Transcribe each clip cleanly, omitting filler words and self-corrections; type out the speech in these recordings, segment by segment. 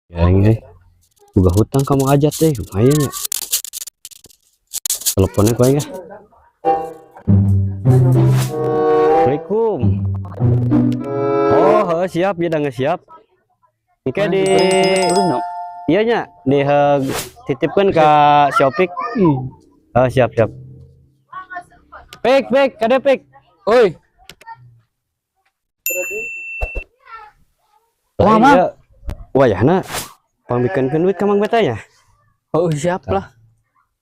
Ya ini boga hutang kamu aja teh lumayan ya. Teleponnya kau ya. Assalamualaikum. Oh, heuh, siap ya, dah siap. Oke di iya nya di titipkan ke si Opik. Oh, siap siap. Pik, pik, kada pik. Oi. Wah, Mang. Iya. Wah, ya na. Pangbikankeun duit ka Mang Beta nya. Oh, siap lah.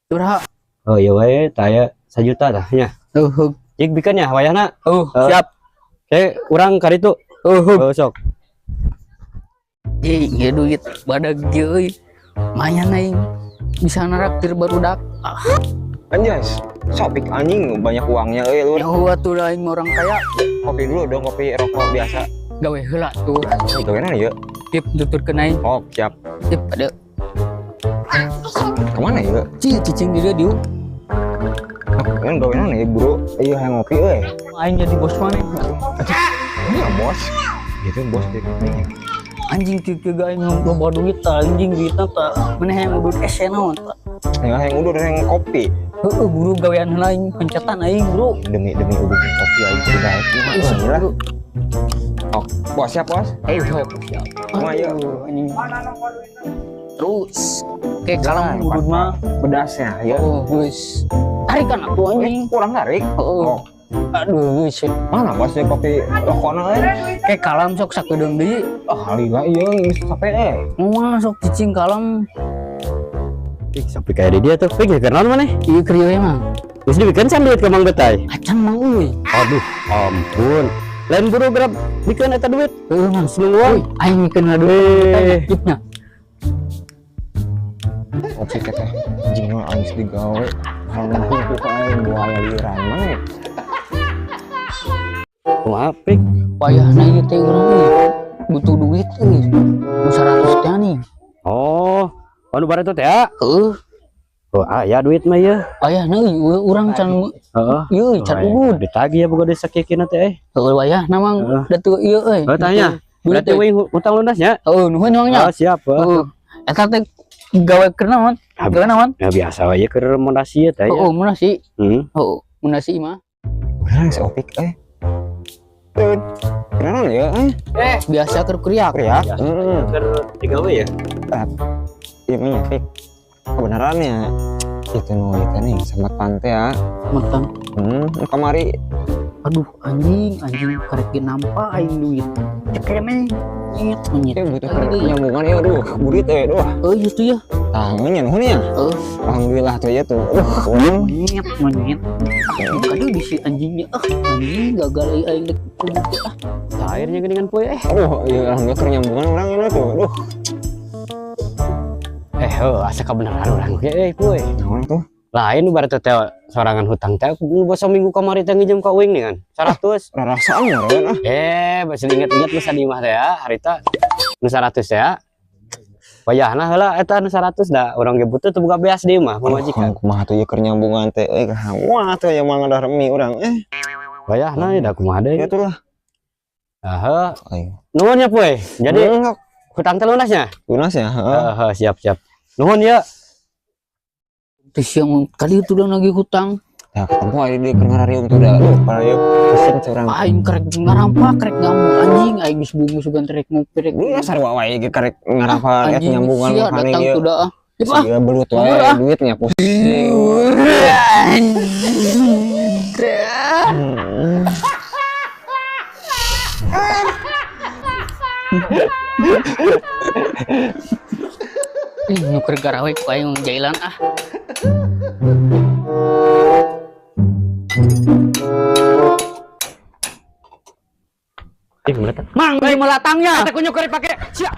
Curha. Oh iya wae, taya 1 juta tah nya. Oh, oh, Jik bikeun nya wayahna. Oh, Eh. siap. Oke, urang karitu. Oh, oh. Oh, sok. Ih, nggak duit badag euy. Lumayan aing. Bisa naraktir barudak. Ah, Anjas, sopik anjing banyak uangnya euy lu. Nyaho atuh lah aing mah orang kaya. Kopi dulu dong, kopi rokok biasa. Gawe heula tuh. Oh, gawean ya? Tip tuturkeun aing. Oh, siap. Tip ada. Kemana ya? Ci cicing di dieu dieu. Kan gawean ya, bro. Iya, hayang ngopi euy. Aing jadi bos maneh. Iya, bos. Gitu bos deh. Anjing kieu kieu aing loba duit tah, anjing duitna tah. Maneh hayang udud es naon tah. Hayang hayang udah hayang kopi. Heueuh buru gawean heula aing pencetan aing, bro. Demi demi udah kopi aing kudu daek ieu mah. Ih, Euy lah. bro. Oh, bos siap, bos. Eh, siap, siap. Kumaha ieu? Aduh, anjing. Terus kayak kalam udud mah. Bedasnya ya. Oh, geus. Tarikan atuh anjing. Kurang tarik. Heeh. Oh, Aduh, geus. mana bosnya kopi rokokna euy? Kayak kalam sok sakedeung deui. Oh, lila ieu geus sampe euy. Moal sok cicing kalam. Ih, sampai kayak di dia tuh. Pik, ya kenal mana? Ieu keur ieu emang. Geus dibikeun can duit ka Mang Betay. Acan mang euy. Aduh, ampun. Lain buru berap bikeun eta duit. Heueuh mang. Nungguan. Euy, aing mikeun heula duit. Eh. Tipnya. Kopi teteh anjing mah aing digawe. Kalau ku aing buaya liran mana ya? Kumaha, Pik? Wayahna ieu teh urang euy. Butuh duit euy. Nu 100 teh nih. Oh, anu bareto teh ya? Heueuh, Oh, aya duit mah ieu. wayahna euy urang can Heeh. ieu can udud. Ditagih ya boga desa kieu teh eh. Heueuh wayahna mang Heeh. da teu ieu euy. Oh, tanya. Duit Berarti euy. we hutang lunasnya? Heueuh, nuhun mang nya. Oh, siap. Heuh. Heueuh. Eta teh gawe keur naon? Gawe naon? Ya biasa wae keur rekomendasi ya teh. Heueuh, munasi. Hmm. Heueuh, munasi mah. Urang si Opik eh. Tuh. Kenapa ya? Eh, Eh, biasa keur kuriak. ya. Biasa Heeh. keur digawe ya. Iya mah Pik. Kebenarannya itu nu itu nih sama tante ya. Makan. Kamari Aduh, anjing, anjing karek ge nampa aing duit. Cek keneh. Nyet, nyet. ya butuh nyambungan ya aduh, burit eh aduh. Euy, itu ya. Tangannya nuhun ya. Heuh, Alhamdulillah tuh ya tuh. Aduh, urang. nyet, nyet. Aduh, bisi anjingnya. Ah, anjing gagal euy aing dek kudu teh ah. Cairnya geuningan poe eh. Aduh, ya alhamdulillah keur nyambungan urang ini tuh. Aduh, Eh, heuh, asa kabeneran urang ge euy poe. naon tuh? Lain nu bareto teh sorangan hutang teh nu basa minggu kamari teh nginjem ka uing nih kan. 100. Rarasaan meureun ah. Eh, masih inget-inget masa di imah teh ya, harita nu 100 ya. Wayahna heula eta nu 100 da urang ge butuh teu boga beas di imah pamajikan. Aduh, kumaha tuh ieu keur nyambungan teh euy. Wah tuh yang mah ngadar remi urang eh. Wayahna ya da kumaha deui. Ya tuh lah. Heeh. Ayo. Nuhun ya poe. Jadi Hmm, hutang teh lunasnya? lunas ya, heeh. Heeh, siap siap. Nuhun ya. Terus yang kali itu udah nagih hutang. Ya ketemu aja di keur ngarariung tuh dah. Aduh, pada ieu pusing curang. Aing karek ngarampa, karek ngamuk anjing, aing geus bungus sugan trek ngopi rek. Lu dasar wae ge karek ngarapa ya Anjing nyambungan sia makane datang ieu. tuh dah. ah. Yep, ah. Sia belut wae Ah. duitnya pusing. Hmm. Ih, nu keur garawe ku aing jailan ah. Ih, mana teh? Mang, ieu melatangnya. Teh kunyuk keur dipake. Sia.